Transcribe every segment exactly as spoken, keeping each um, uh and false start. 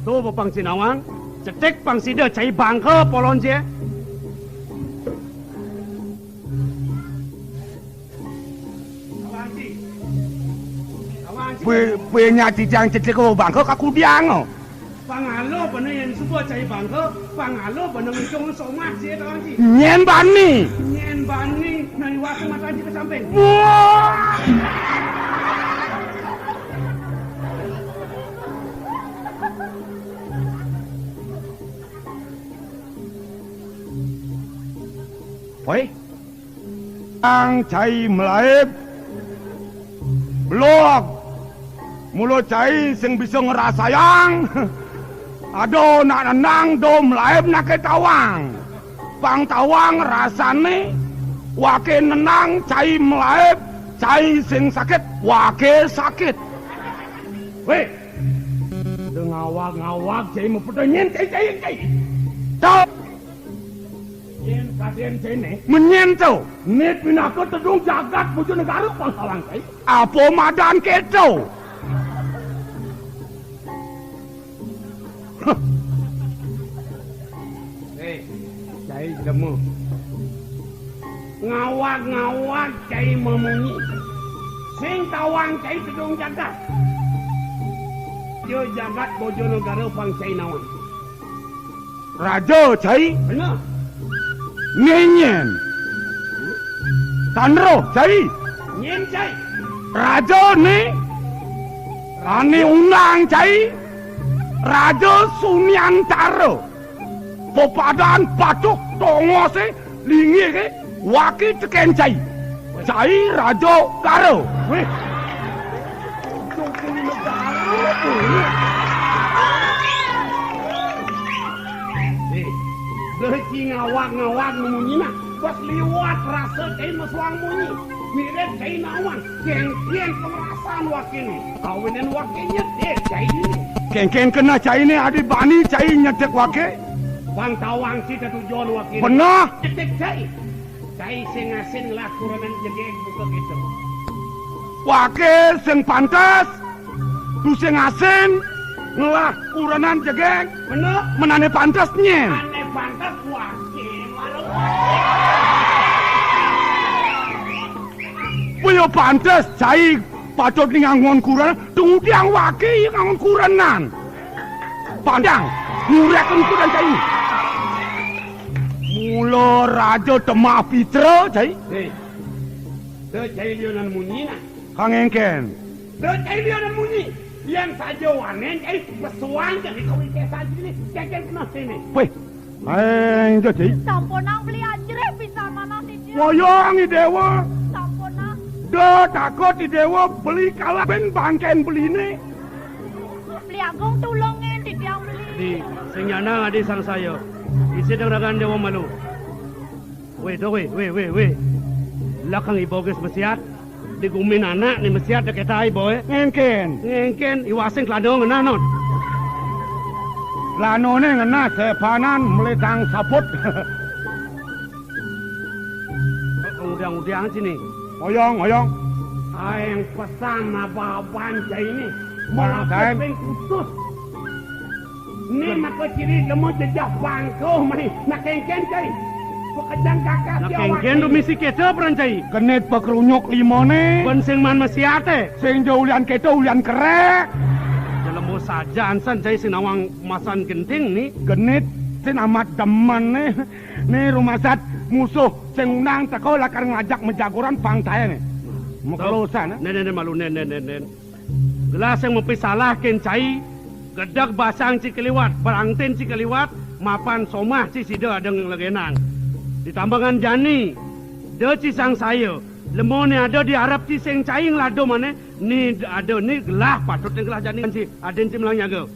To pang sinawang, cetik pang sida cai bangka polon je. Pe-, penyak tijang cetik bangka kakudiang. Pangalo bana yen suba cai bangka, pangalo bana ngicung somah sia tawang ci. Nyen bani. Nyen bani, nani wasa matan ci ka samping. Wah! Woi. Ang cai malaib. Belog. Mula cai sing bisa ngrasayang. Ada nak nendang do malaib nake tawang. Pang tawang rasane wake nendang cai malaib, cai sing sakit, wake sakit. Weh. Ngawag-ngawag cai mapeda nyen cai, cai, cai. Tau. Yen kaden cene. Menyen to. Nit pinaka tedung jagat Bojonegara pang tawang cai. Apa madan keto? Heh. Eh, cai lemu. Ngawag-ngawag cai mamunyi. Sing tawang cai tedung jagat. Yo jagat Bojonegara pang cai nawang. Raja cai. Bener. Nyenyen. Tanro cai. Nyen cai. Raja ne. Ane undang cai. Raja Sunyantara. Pepadan patuh tongose linggih ke waki teken cai. Cai Raja Kara. Weh. Eh, dah ci ngawag-ngawag munyi nak. Bos liwat rasa cai mesuang munyi. Mirip cai nawang. Kengken pemerasan wakil. Kawinan wakil nyetik cai ini. Kengken kena cai ini adi bani cai nyetik wakil. Bang tawang ci tetujon wakil. Benah. Nyetik cai. Cai sing asin ngelah kurenan jegeg buka gitu. Wake sing pantes, tu sing asin ngelah kurenan jegeg. Bener. Menane pantes nyen. Ane pantes wake, warung wake. Puyo pantes cai patut ni ngangon kurenan, tungdiang wake ngangon kurenan. Pandang, ngurek kurenan cai. Mula raja temah pitra, cai. Hei. Te cai lionan munyi nah. Kang engken. Te cai lionan munyi. Yang saja wanen cai pesuang jadi kawin kesan sini. Cai kena sini. Weh. Aeng cai. Sampunang beli anjrih pisan manah siji. Ngoyong i dewa. Sampunang. Da takut i dewa beli kalah ben bangken beline. Beli agung tulungin titiang beli. Di sing nyanang adi sang saya. Isi dang ragan dewa malu. Weh, do, weh, weh, weh, weh. Lakang iba gis mesiat. Di gumin anak ni mesiat deketai boy. Ngengken. Ngengken, iwasing kelado ngenah not. Lanone ngenah sepanan melitang saput. Udiang-udiang sini. Oyong, oyong. Aeng pesan ababan cai ini. Melakukan kutus. Ni maka ciri lemu jejah bangko mai nak kengken cai. Pekejang kakak nak kengken tu misi keta peran cai. Genit pekerunyuk limone. Ben sing man mesiate. Sing jo ulian keta ulian kerek. Jelemu saja ansan cai sing nawang masan genting ni. Genit sing amat demen ni. Ni rumah sat musuh sing undang teko lakar ngajak mejaguran pangtae ni. Mekelusan, eh? Nen, nen, nen, malu, nen, nen, nen, nen. Gelah sing mapisalahkin cai, gedeg basang ci keliwat, berangtin ci keliwat, mapan somah ci sida ada nglegenang. Ditambangan jani, da ci sang saya, lemone ada di arep ci sing cai nglado maneh, ni ada ni gelah patut ni gelah jani ci, adin ci melang nyaga.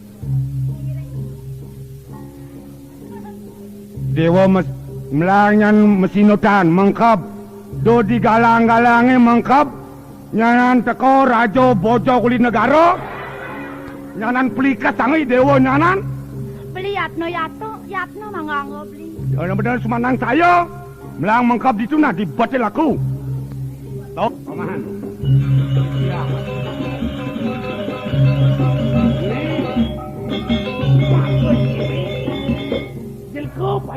Dewa mes-, melang nyan mesinutan mengkeb, do di galang-galange mengkeb, nyanan teko raja bojo kuli negara, nyanan pelikas tangi dewa nyanan. Beli yatno yato, yatno mangga-angga beli. Bener-bener semanang saya, melang mengkeb ditu nah di batil aku. Tau? Pamahan. Iya. Ini.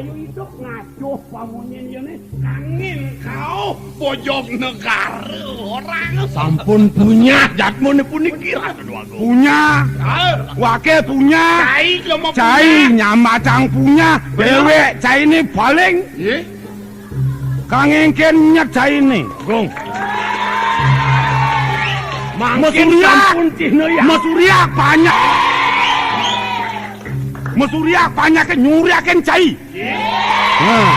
Idup ngajuh pamunyin yéné. Angin kauh Bojonegara orang. Sampun punyah jadmané puniki, Ratu Déwagung. Punyah. Ah. Waké punyah. Cai jelema cai punyah. Nyambatang punyah. Bener. Déwék cainé paling. Yé. Kang éngkén nyét cainé. Gong. Mangkin mesuryak. Sampun cihna ya. Mesuryak panyak. Mesuryak panyaké nyuryakin cai. Nah.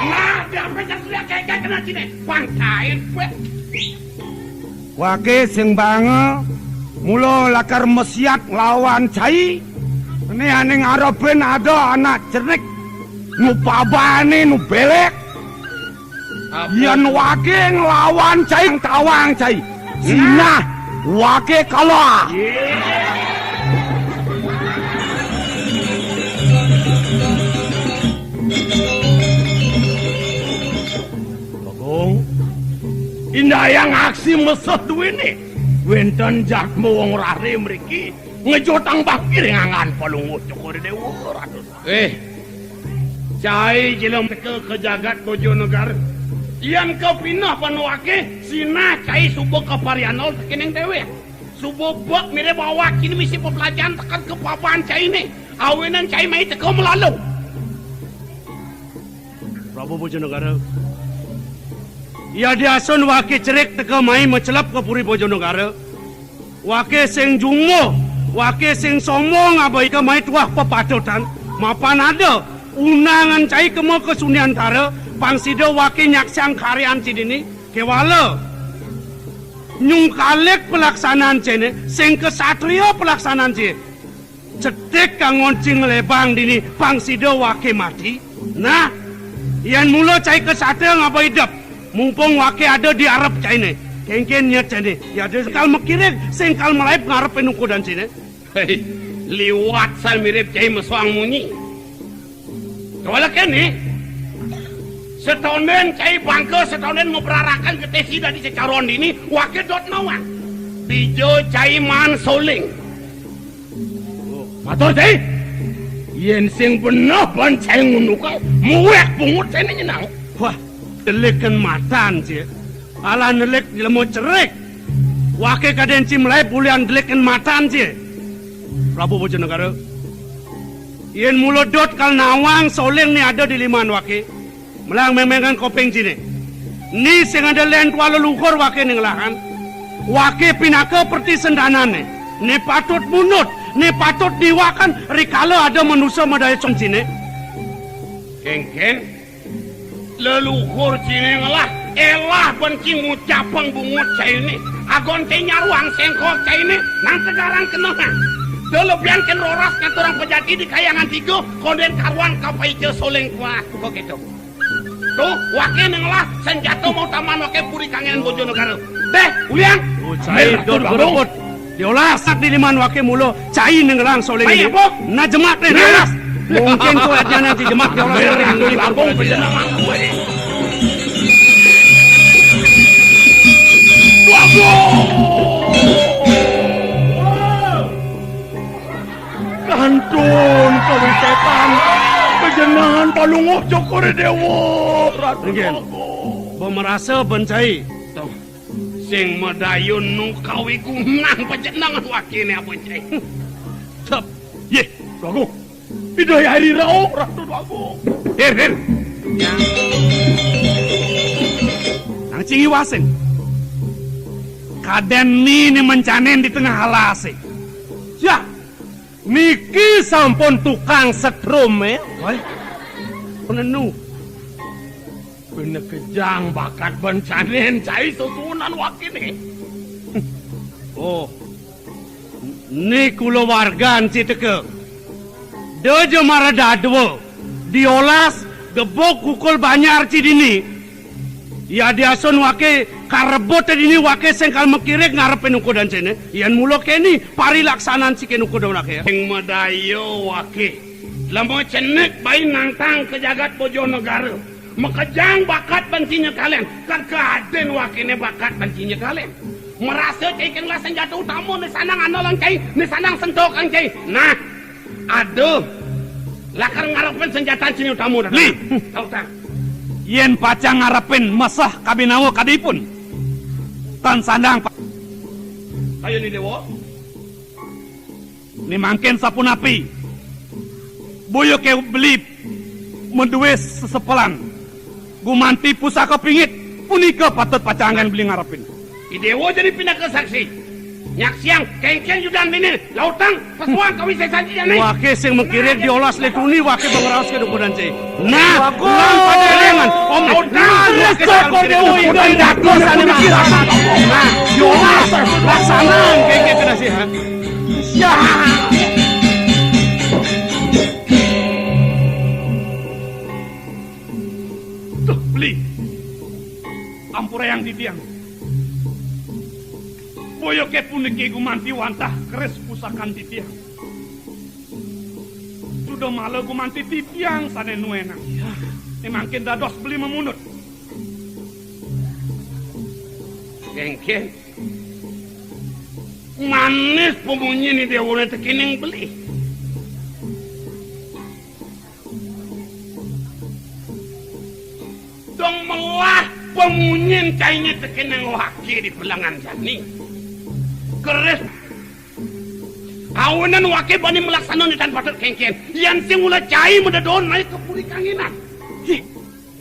Nah, diampé jan sudah kéké kena sini. Pangkain, wéh. Waké sing banga mula lakar mesiat nglawan cai. Né ané ngarepin ada anak cernik. Nu pabané, nu bélék. Apa? Yén waké nglawan cai, tawang cai. Sinah, waké kalah. Bagong, indayang aksi meseh duwéné. Wénten jadma wong raré mriki ngejotang bakir nganggan Palungguh Cokor Déwa, Ratu. Eh, cai jelema teka ka jagat Bojonegara. Yén kapineh panuaké, sinah cai suba ka Parianol tekening déwék. Suba bek mirib awak cainé misi pepelajahan teken ka paban cainé. Awinan cai mai teka malalo. Prabu Bojonegara. Yadiasun waké cerik teka mai macelep ka Puri Bojonegara. Waké sing jumbuh, waké sing sombong abai ka mai tuah pepatutan, mapan ada undangan cai kema ka Suniantara, pang sida waké nyaksiang karyan ci dini, kéwala nyungkalik pelaksanaan cainé, sing kasatria pelaksanaan ci. Cetik kangon ci nglebang dini pang sida waké mati. Nah, yén mula cai kasatria ngaba idep, mumpung waké ada di arep cainé. Kéngkén nyét cainé. Ya ada sengkal makirig, sengkal malaib ngarepin ukudan cainé. Héi, liwat san mirib cai mesuang munyi. Kéwala kéné. Setonden cai bangka, setonden mabrarakan getih sida di cecaron dini, waké dot nawang. Dija cai maan soling. Matur cai. Yén sing beneh ban cai ngunduka, muwék bungut cainé nyenang. Wah, delikin matan, ci. Alah nelik jelema cerik. Waké kadén ci melai bulian delikin matan, ci. Prabu Bojonegara. Yén mula dot kal nawang soling né ada di liman waké. Melang méméngan koping ciné. Ni sing ada lén tuah leluhur waké né ngelahan. Waké pinaka pertisendanané. Né patut munut, né patut diwakan rikala ada manusa madaya cong ciné. Kéngkén, leluhur ciné ngelah, élah ban ci ngucapang bungut cainé. Agon cai nyaruang sengkol cainé, nang tegarang kenehang. Da lebihan kén roras ngaturang pejati di Kahyangan Tiga, kondén karuan kapaica soling kuah, kéto. Tuh, waké né ngelah, senjata mau taman waké puri kangenan Bojonegara. Déh, ulian. Oh, cai dot berebut. Diolas di liman waké mula, cai né ngelah soling. Nah, jemak né, diolas. Mungkin ko adnyana di jemak diolas. Bagong pejenengan kuwi. Bagong. Kantun kawisétan pejenengan Palungguh Cokor Déwa, Ratu. Nggih. Bagong. Bemerasa ban cai. Tuh. Sing madaya nu kawigunan pejenengan wakéné apa cai. Tep. Yéh, Déwagung. Ida Hyang Rauh, Ratu Déwagung. Hir, hir. Nang cingi wasing. Kadén ni, ni mencanin di tengah alasé. Yah, niki sampun tukang setrum, ya. Woi. Nenu. Pinekejang bakat bencanin cai susunan wakiné. Oh. Ni kulawargan ci teka. Da ja mara dadua. Diolas gebuk kukul banjar ci dini. Ya diasun waké karebut dini waké sengkal makirig ngarepin ukudan cainé. Yén mula kéné parilaksanan ci kén ukudan waké. Sing madaya waké. Lama cenik bai nantang ka jagat Bojonegara. Makejang bakat ban ci nyekalin. Kan kadén wakéné bakat ban ci nyekalin. Marasa cai kén ngelah senjata utama, né sandang andalan cai, né sandang sentokang cai. Nah, ada. Lakar ngarepin senjatan sini utamu, Li. Tahu tak? Yén pacang ngarepin meseh kabinawa kadipun, tan sandang pa-, Ayo ni Déwa. Né mangkin sapunapi? Boya ké beli madué sesepelan. Gumanti pusaka pingit punika patut pacang anggén beli ngarepin. I Déwa jani pinaka saksi. Nyaksiang kéngkén yudan dini lautang pesuang kawisésan jani. Waké sing mengkirik diolas letuni waké bangraos ka dukunan cai. Nah, lan pada elingan, Om. Lautang waké Cokor Déwa ida dados ané maksud. Nah, diolas laksanaan kéngkén kena sih, ha. Ya. Duh, beli. Ampurayang titiang. Boya ké puniki gumanti wantah keris pusakan titiang. Suda mala gumanti titiang sané nuénang. Né mangkin dados beli mamundut. Kéngkén. Manis pamunyin i Déwané tekéning beli. Dong melah pamunyin cainé tekéning waké di pelengan jani. Keris. Awinan waké bani malaksana né tan patut kéngkén. Yén sing ula cai madadon naik ka puri kanginan. Yih,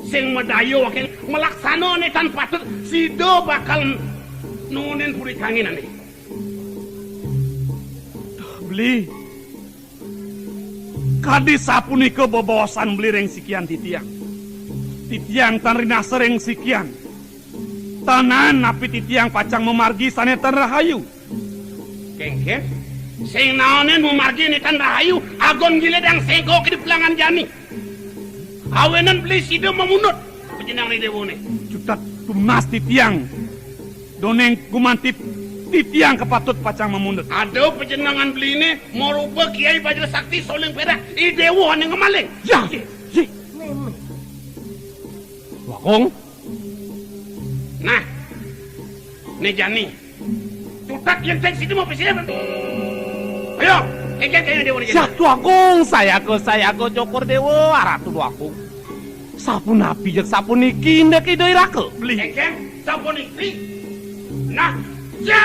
sing madaya waké malaksana né tan patut, sida bakal nunin puri kanginané. Duh, beli. Kadi sapunika bebaosan beli ring sikian titiang. Titiang tan rinasa ring sikian. Tan naen napi titiang pacang mamargi sané tan rahayu. Kéngkén, sing naenin mamargi né tan rahayu, agon gilidang sengko di pelengan jani. Awinan beli sida mamundut pajenengan i Déwané. Cutet tunas titiang. Duaning gumanti titiang kapatut pacang mamundut. Ada pajenengan beliné marupa Kiai Bajra Sakti soling perak, i Déwa ané ngamaling. Ya, yih. Wakung. Nah, né jani. Cutet yén sing sida mau pisirin. Ayo, kéngkén Déwa né jani. Satu Agung, sayaga, sayaga Cokor Déwa, Ratu Déwa Agung. Sapunapi jeg sapuniki indik Ida I Raka? Beli. Kéngkén, sapuniki. Nah, ya.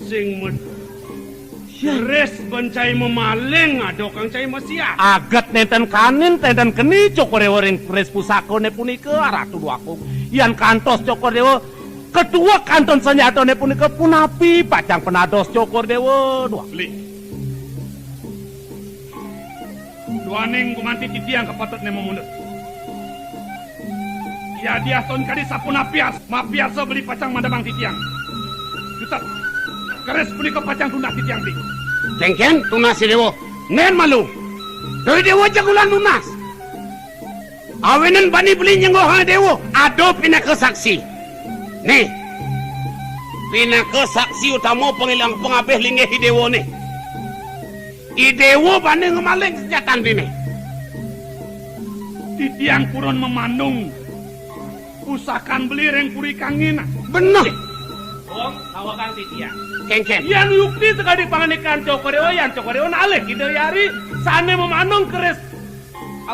Sing med-, keris ban cai mamaling, ada kang cai masiat. Aget nénten kanin, nénten keni Cokor Déwa ring keris pusakané punika, Ratu Déwa Agung. Yan kantos Cokor Déwa ketuek kantun senjatané punika, punapi pacang panados Cokor Déwa Déwa Agung? Beli. Duaning gumanti titiang kapatutné mamundut. Yadiastun kadi sapunapi as-, mapiarsa beli pacang mademang titiang. Cutet. Keris punika pacang tunas titiang beli. Kéngkén tunas i Déwa. Nén malu. Duh Déwa jeg ulah nunas. Awinan bani beli nyenggohang Déwa, ada pinaka saksi. Nih. Pinaka saksi utama pangilang pangabih linggih i Déwané. I Déwa bani ngamaling senjatan dini. Titiang purun mamandung pusakan beli ring puri kangin. Beneh. Wong, awakang titiang. Kéngkén. Yan yukti sakadi pangandikan Cokor Déwa, yan Cokor Déwa nalih Ida Hyang Ari sané mamandung keris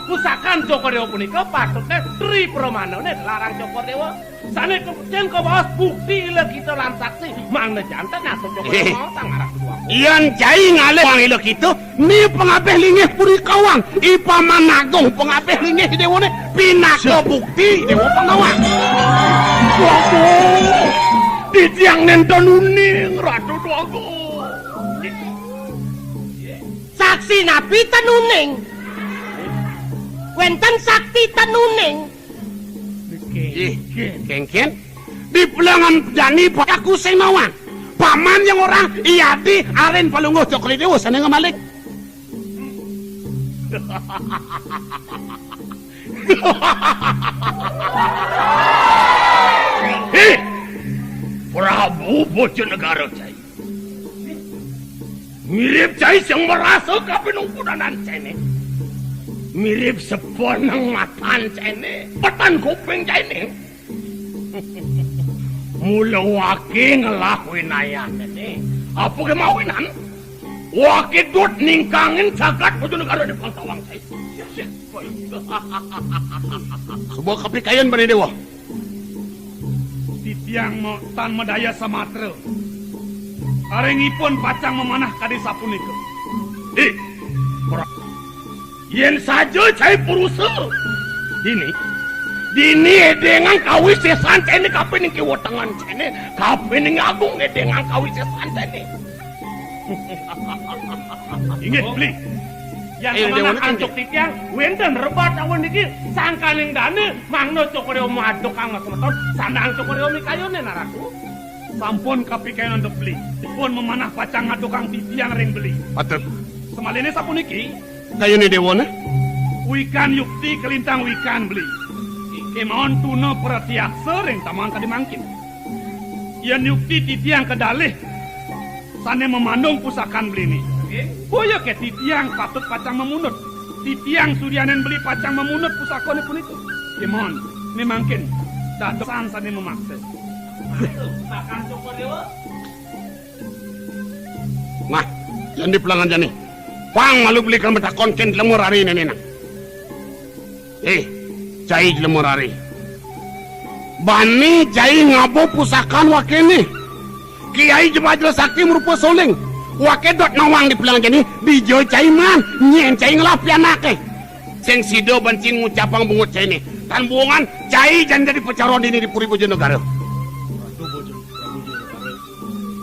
pusakan Cokor Déwa punika patutné Tri Pramanané larang Cokor Déwa. Sané kecén kabaos bukti ila kita lan saksi, mangda janten nasut Cokor Déwa maos sang arak kedua. Yan cai ngalih wang ila kita, ni pangabih linggih puri kawang, i Paman Agung pangabih linggih Déwané, pinaka bukti Déwa Pangawa. Waduh, titiang nénten uning, Ratu Déwa Agung. Saksi napi ten uning? Wénten sakti ten uning. Ih, kéngkén. Di pelengan jani aku sing nawang. Paman yang orang, iya di arin palungguh Cokor Déwa sané ngamaling. Hih, Prabu Bojonegara cai. Mirip cai sing marasa kapinungkudanan cainé. Mirip sepeneng matan cainé, petan kuping cainé. Mula waké ngelah winayané. Apa kémawinan? Waké dot ningkangin jagat Bojonegara di pangtawang cai. Suba kapikayan bani déwa. Titiang ma-, tan madaya samatra. Aring ipun pacang mamanah kadi sapunika. Di, ora. Yén saja cai purusa, dini, dini édéngang kawisésan cainé kapining kiwetengan cainé, kapining agung édéngang kawisésan cainé. Inggih, Beli. Yan eh, semenang antuk titiang, wénten rebat awan niki, sangkaning dané, mangda cokor déwa madukang semeton, sandang cokor déwa mikayuné, Naratu. Sampun kapikayan antuk Beli. Dipun mamanah pacang ngadukang titiang ring Beli. Patut. Semaliné sapuniki. Kayuné déwané. Wikan yukti kalintang wikan Beli. Kémaon tuna pratiaksa ring taman kadi mangkin. Yén yukti titiang kadalih sané mamandung pusakan Beliné. Boya ké titiang patut pacang mamunut. Titiang suryaning Beli pacang mamunut pusakané punika. Kémaon, né mangkin dadosan sané mamaksa. Nah, yan di pelangan jani. Pang malu Beli kan matakon kén lemur ari néné nah. Eh, cai Jlema Rare. Bani cai ngaba pusakan wakéné. Kiai Jebajra Sakti marupa soling. Waké dot nawang di pelang jani, dija cai maan, nyén cai ngelah pianaké. Sing sida ban cai ngucapang bungut cainé. Tan buungan, cai jani dadi pacaron dini di Puri Bojonegara.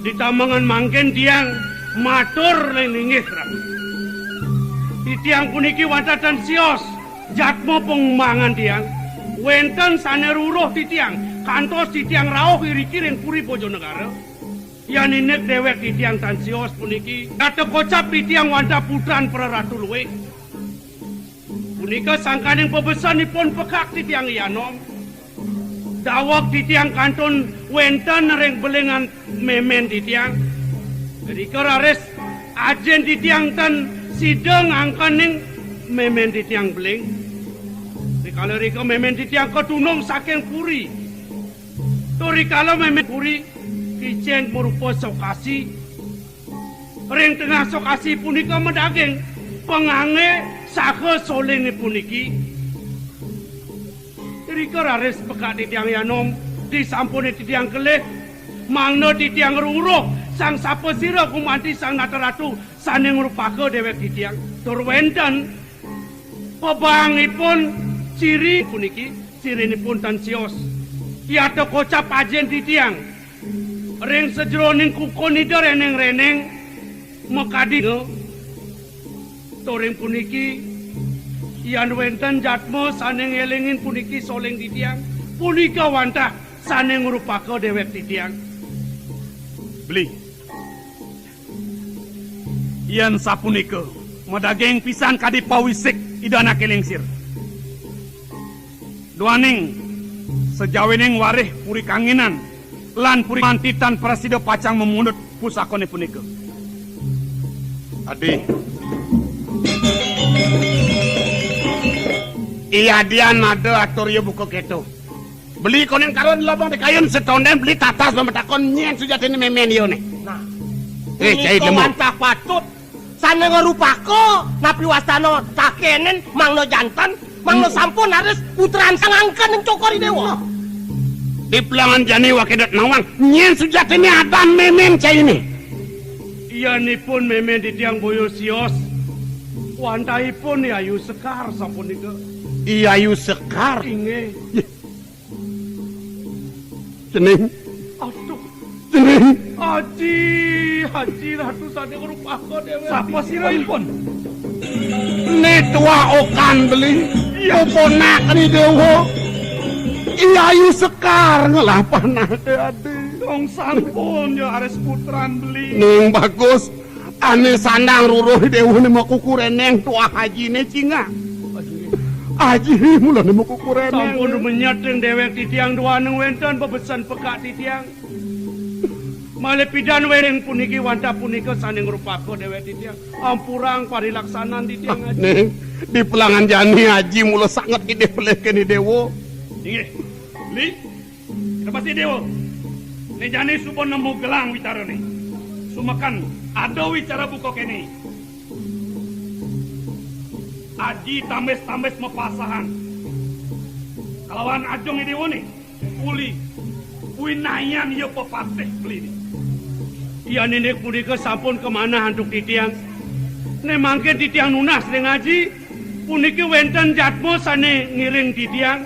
Di tamengan mangkin tiang matur ring linggih Ratu. Titiang puniki wantah tan sios jatma pangumbangan tiang. Wénten sané ruruh titiang, kantos titiang rauh iriki ring Puri Bojonegara. Yan indik déwék titiang tan sios puniki, kata kocap titiang wantah putran Praratu Luwih. Punika sangkaning pabesenipun pekak titiang I Anom. Daweg titiang kantun wénten ring belingan mémén titiang. Rika raris ajin titiang tan sida ngangkening mémén titiang beling. Rikala rika mémén titiang katunung saking puri. Tur rikala mémén puri, kicén marupa sokasi. Ring tengah sokasi punika madaging pangangge saha solinge puniki. Rika raris pekak titiang I Anom, disampune titiang kelih, mangda titiang ruruh Sang Sapasira gumanti Sang Nata Ratu sane ngrupaka dewek titiang. Tur wenten pebaangipun ciri puniki, cirinipun tan sios. Yata kocap ajin titiang. Ring sajeroning kuku nida reneng-reneng makadi. Turing puniki, yan wenten jatma sane ngelingin puniki soling titiang, punika wantah sane ngrupaka dewek titiang. Beli. Yan sapunika, madaging pisan kadi pawisik Ida Anake Lingsir. Duaning sajawining warih Puri Kanginan lan Puri Manti tan prasida pacang mamundut pusakane punika. Adi. Iya dian ada atur ya buka keto. Beli koning karon lobang di kayun setonden beli tatas mamatakon nyen sujatine memen yo ne. Nah. Eh, cai punika demo. Wantah patut. Sane ngrupaka, napi wastana takenen mangda janten, mangda hmm. Sampun raris putran sang angken ing cokor i dewa. Di pelangan jani wakedet nawang, nyen sujatine adan memen caine. Iyanipun memen titiang boyo sios, wantahipun Yayu Sekar sapunika. Yayu Sekar? Inggih. Cening. Aduh. Cening. Aji, aji Ratu sane ngrupaka dewek. Sapa sira ipun? Ni tuah okan beli. Iya. Poponak ni dewa. Iya Ayu Sekar ngelah panake adi. Dong sampun ya aris putran beli. Ning bagus. Ane sandang ruruh dewane makukureneng tuah ajine cingak. Aji mulane makukureneng. Sampun menyat ring dewek titiang duaning wenten bebesen pekak titiang. Malih pidan wénten puniki wantah punika sané ngrupaka déwék titiang. Ampurang parilaksanan titiang, Aji. Ning, dipelangan jani Aji mula sanget idih pelih keni déwa. Inggih. Beli, kita pasti déwa. Né jani suba nemu gelang wicarané. Sumeken ada wicara buka kéné. Aji tambis-tambis mapasahan kalawan ajeng idéwané. Uli, winayan ya pepatih beliné. Yan indik punika sampun kamanah antuk titiang. Né mangkin titiang nunas ring Aji, puniki wénten jadma sané ngiring titiang.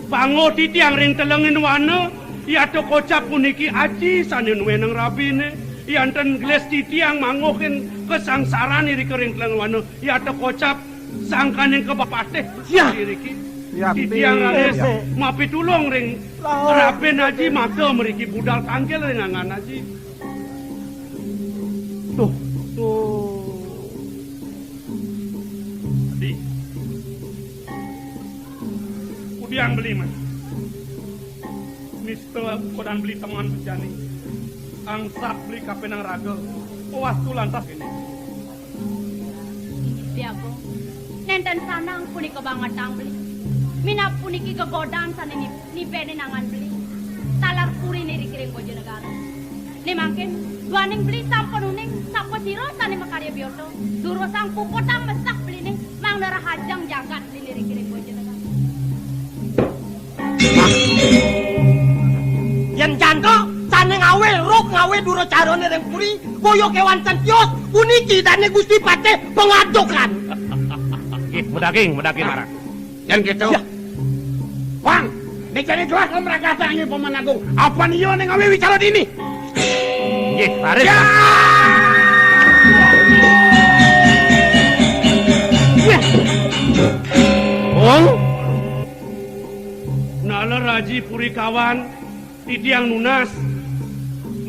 Pangguh titiang ring telenging wana, yata kocap puniki Aji sané nuénang rabiné. Yan ten gelis titiang mangguhin kasangsaran irika ring telenging wana. Yata kocap sangkaning kapatih. Ya. Iriki. Ya, titiang raris, ya, mapitulung ring Laut. Rabin Aji maka mriki budal kanggil ring angan Aji. Tuh, tuh. Adi. Kudiang beli, Mas. Nista ukodan beli teman bejani. Angsap beli kapenang raga. Pawastu lantas kéné. Inggih, Dé Agung. Nénten sanang punika bangetang beli. Minab puniki gegodan sané nip-, nipénin angan beli. Taler puriné iriki ring Bojonegara. Né mangkin, duaning beli sampun uning, sapasira sané makarya biota. Durusang puputang mesah beliné, mangda rahajeng jagat beliné iriki ring Bojonegara. Yén janten sané ngawé rug ngawé duracarané ring puri, kaya kéwanten tios, puniki dané Gusti Patih pangadukan. Nggih, madaging, madaging marang. Yén kéto. Ya. Wang, né jani gelah mragatang Paman Agung. Apan iya né ngawé wicara dini? Nggih, raris. Ya! Ya. Wong. Nala raji puri kawan, titiang nunas.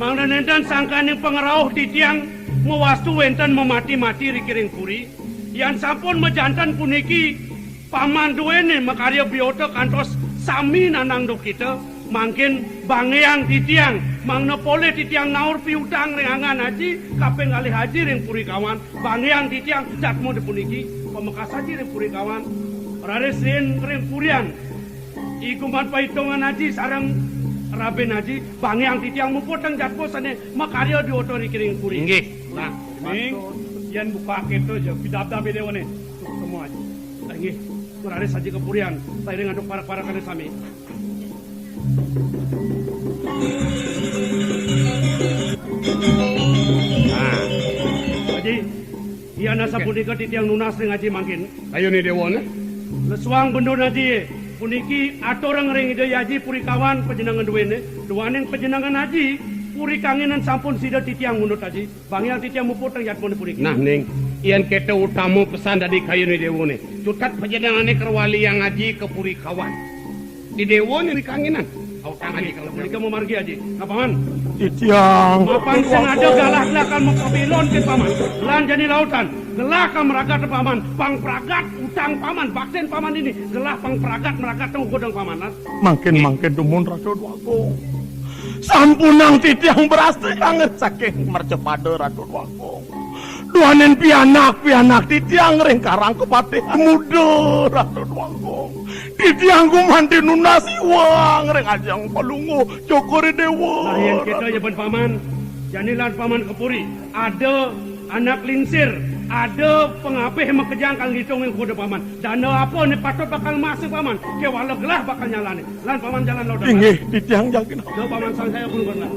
Mangda nénten sangkaning pangrauh titiang mawastu wénten mamati-mati riki ring puri. Yan sampun majanten puniki, Paman duéné makarya biota kantos sami nandang duhkita. Mangkin bangiang titiang, mangda polih titiang naur piutang ring angan Aji, kaping kalih Aji ring puri kawan, bangiang titiang jadma puniki, pamekas Aji ring puri kawan. Raris ring, ring purian. I Guman Paitungan Aji sareng Rabin Aji, bangiang titiang muputang jadma sané makarya diwata riki ring puri. Inggih. Nah, ning, yén buka kéto ja, pidabdab déwané. Suksma Aji. Inggih, raris Aji ka purian, sairing antuk parek-parekané sami. Nah. Aji, yan asapunika titiang nunas ring Aji mangkin. Kayuné déwané. Lesuang bendun Aji, puniki aturang ring Ida Hyang Aji puri kawan panjenengan duéné, duaning panjenengan Aji, puri kanginan sampun sida titiang ngundut Aji, bangiang titiang muputang jadmané puniki. Nah, ning, yén kéto utama pesan dadi kayuné déwané, cutet panjenengané kawaliang Aji ka puri kawan. Di déwané puri kanginan. Autang Aji, kalau punika mamargi Aji. Nah, Paman. Titiang. Mapan sing ada galah-galah kan mapabilon ké Paman. Lan jani lautan. Gelah ka mragat Paman. Pang pragat utang Paman. Baksin Paman ini. Gelah pang pragat mragat teng godang Paman. Lan. Mangkin, mangkin dumun Ratu Dwagung. Sampunang titiang berhasil kangen saking mercepada Ratu Dwagung. Duaning pianak-pianak titiang ring karang kapatih muda Ratu Dwagung. Titiang gumanti nunas iwang ring ajeng palungguh Cokor I Déwa. Nah, yén kéto ya, Ban Paman. Jani lan Paman ka puri. Ada anak lingsir, ada pangapih makejang kal ngitung ing kuda Paman. Dana apa né patut bakal masuk Paman? Kéwala gelah bakal nyalané. Lan Paman jalan lautan. Inggih, titiang jagi. Yo, Paman sang saya pun pernah.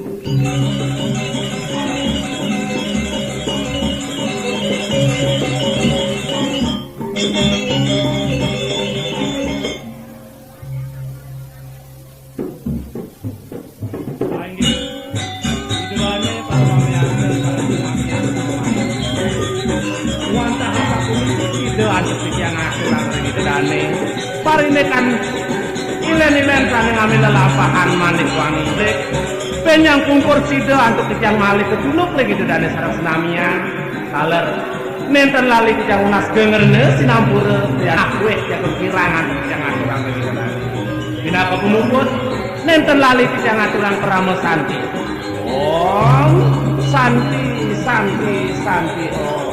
Wantah asapunika Ida antuk titiang aturang ring Ida dané. Parindikan ilén-ilén sané ngambil lelampahan mandik wangi. Bénjang pungkur sida antuk titiang malih katuluk ring Ida dané sareng senamian. Taler, nénten lali titiang nunas gengrena sinampura, titiang akuih jaga kirang antuk titiang aturang ring Ida dané. Pinaka pamuput, nénten lali titiang aturang parama santi. Om Santi, Santi, Santi Om.